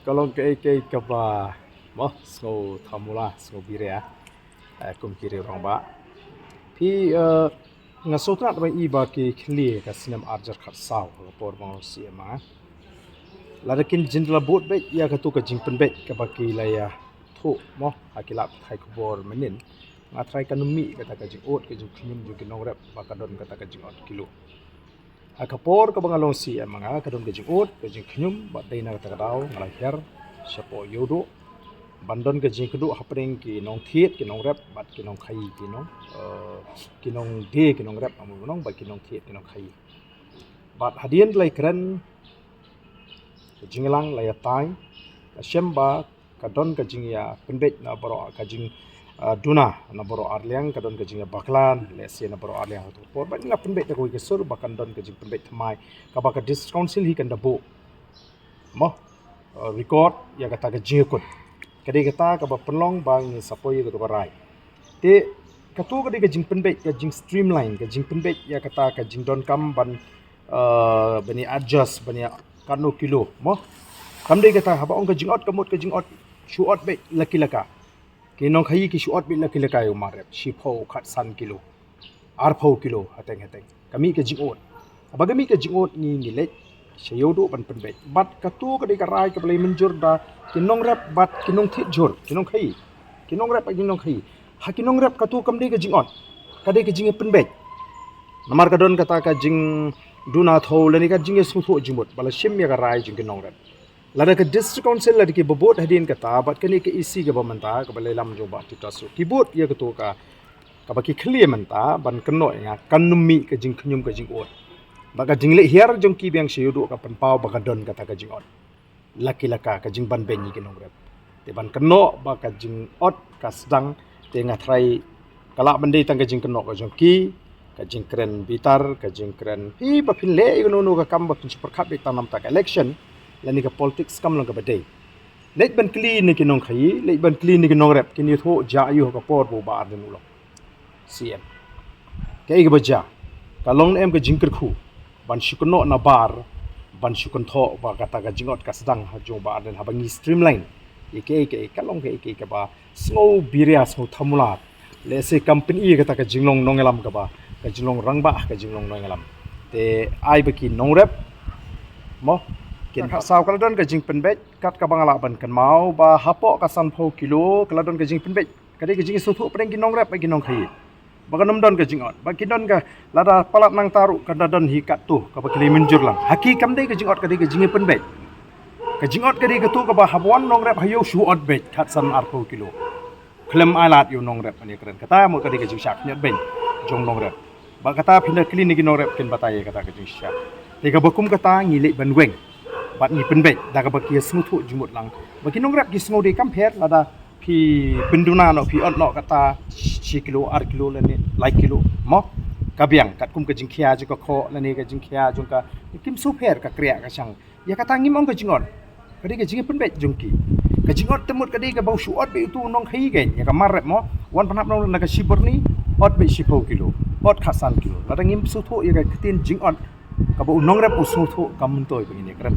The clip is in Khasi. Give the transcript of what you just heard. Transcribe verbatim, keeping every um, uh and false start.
Ka long kaei kaei kaba, mo, sngew thamula, sngew biria, eh, kum ki riew rangbah. Phi, eh, nga sngewtynnat ba i ba ki khlieh ka snem arjar khatsaw, ka por ba nga long C M, ah. Lada kin jin la bud beit ïa katu ka jingpynbeit kaba ki la ïathuh, mo, ha ki lad pathai khubor mynnin. Nga trai kan ym mih kata ka jingud, ka jingkhñium jong ki nongrep ba ka don kata ka jingot kilo. Ha ka por kaba nga long C M nga, ka don ka jingud, ka jingkhñium, bad dei na kata ka daw nga la hiar shapoh Ïewduh ban don ka jingkynduh hapdeng ki nongthied, ki nongrep, bad ki nongkhaïi, ki nong, eh, ki nongdie, ki nongrep, amon nong, bad ki nongthied, ki nongkhaïi. Bad hadien la ïakren, ka jingïalang la ïatai, ka shem ba ka don ka jingïapynbeit na baroh ka jing, ah, duna na baroh arliang, ka don ka jingïabakla lehse na baroh arliang ha kato ka por. Bad nga pynbeit da kawei ka sur ba kan don ka jingpynbeit thymmai kaba ka District Council hi kan da buh, mo, ah, record ïa kata ka jingïakut. Ka dei kata kaba pynlong ba ngi sa poi ïa kato ka rai. Te kato ka dei ka jingpynbeit, ka jingstreamline, ka jingpynbeit ïa kata ka jingdonkam ban, eh, ban ïa adjust, ban ïa katno kilo, mo. Kam dei kata haba ong ka jingot, ka mut ka jingot shu ot beit la ki la ka. Ki nongkhaïi ki shu ot beit la ki la ka ïa u marrep, shiphew, khatsan kilo, arphew kilo, hateng hateng. Ka mih ka jingot. Haba ka mih ka jingot ngi, ngi leit sha Ïewduh ban pynbeit. Bad kato ka dei ka rai kaba la mynjur da ki nongrep bad ki nongthied jhur, ki nongkhaïi. Ki nongrep bad ki nongkhaïi. Ha ki nongrep kato kam dei ka jingot. Ka dei ka jingïapynbeit. Namar ka don kata ka jingduna thew lane ka jingïasngewthuh jingmut ba la shim ïa ka rai jong ki nongrep. Lada ka District Council lada kiba bud hadien kata bad kane ka E C kaba mynta kaba la ïalam jong Bah Tiprasuk, ki bud ïa kato ka, kaba ki khlieh mynta ban kynnoh ïa nga, kan ym mih ka jingkhñium ka jingut. Bad ka jingleit hiar jong ki biang sha Ïewduh ka pynpaw ba ka don kata ka jingot la ki la ka, ka jingbanbeiñ ïa ki nongrep. Te ban kynnoh ba ka jingot ka sdang, te nga trai ka lah ban dei tang ka jingkynnoh ka jong ki, ka jingkren bitar, ka jingkren, phi ba phin leh ïa kano kano ka kam ba phin shu pyrkhat beit tang namar ka election lane ka politics kam long kaba dei. Leit ban kylli na ki nongkhaïi, leit ban kylli na ki nongrep, kin ïathuh jia aiu ha ka por ba u Bah Ardent u long C M. Kaei kaba jia, ka long ne em ka jingkyrkhu ban shu kynnoh na bar, ban shu kynthoh ba kata ka jingot ka sdang ha jong u Bah Ardent haba ngi streamline ïa kaei kaei, ka long kaei kaei kaba sngew biria, sngew thamula. Lehse kam pyni ïa kata ka jinglong nongïalam kaba, ka jinglong rangbah, ka jinglong nongïalam. Te ai ba ki nongrep, mo, kin, khatsaw ka la don ka jingpynbeit, kat kaba nga lah ban kynmaw ba hapoh ka sanphew kilo ka la don ka jingpynbeit. Ka dei ka jingsngewthuh pdeng ki nongrep bad ki nongkhaïi ba kan ym don ka jingot, ba ki don ka, lada palat nangta ruh ka da don hi katto kaba ki la mynjur lang. Ha ki kam dei ka jingot, ka dei ka jingpynbeit. Ka jingot ka dei kato kaba haba wan nongrep ha ïew shu ot beit khatsan arphew kilo. Khlem ai lad ïa u nongrep ban ïakren. Kata mo ka dei ka jingshah khñiot beiñ jong nongrep. Bad kata phin da kylli na ki nongrep kin batai ïa kata ka jingshah. Te kaba kum kata ngi leit ban weng bad ngi pynbeit da kaba ki ïasngewthuh jingmut lang. Ba ki nongrep ki sngew dei kam pher lada phi pynduna noh, phi ot noh kata shi kilo, ar kilo lane lai kilo, mo. Ka biang katkum ka jingkhia jong ka khoh lane ka jingkhia jong ka, kim sngewpher ka kriah ka shang. Ïa kata ngim ong ka jingot. Ka dei ka jingpynbeit jong ki. Ka jingot te mut ka dei kaba u shu ot beit utu u nongkhaïi kein, ïa ka marrep mo. Wan pynhap nongrep na ka shibyrni, ot beit shiphew kilo, ot khatsan kilo. Lada ngim sngewthuh ïa ka ktien jingot kaba u nongrep u sngewthuh, kam myntoi ba ngin ïakren.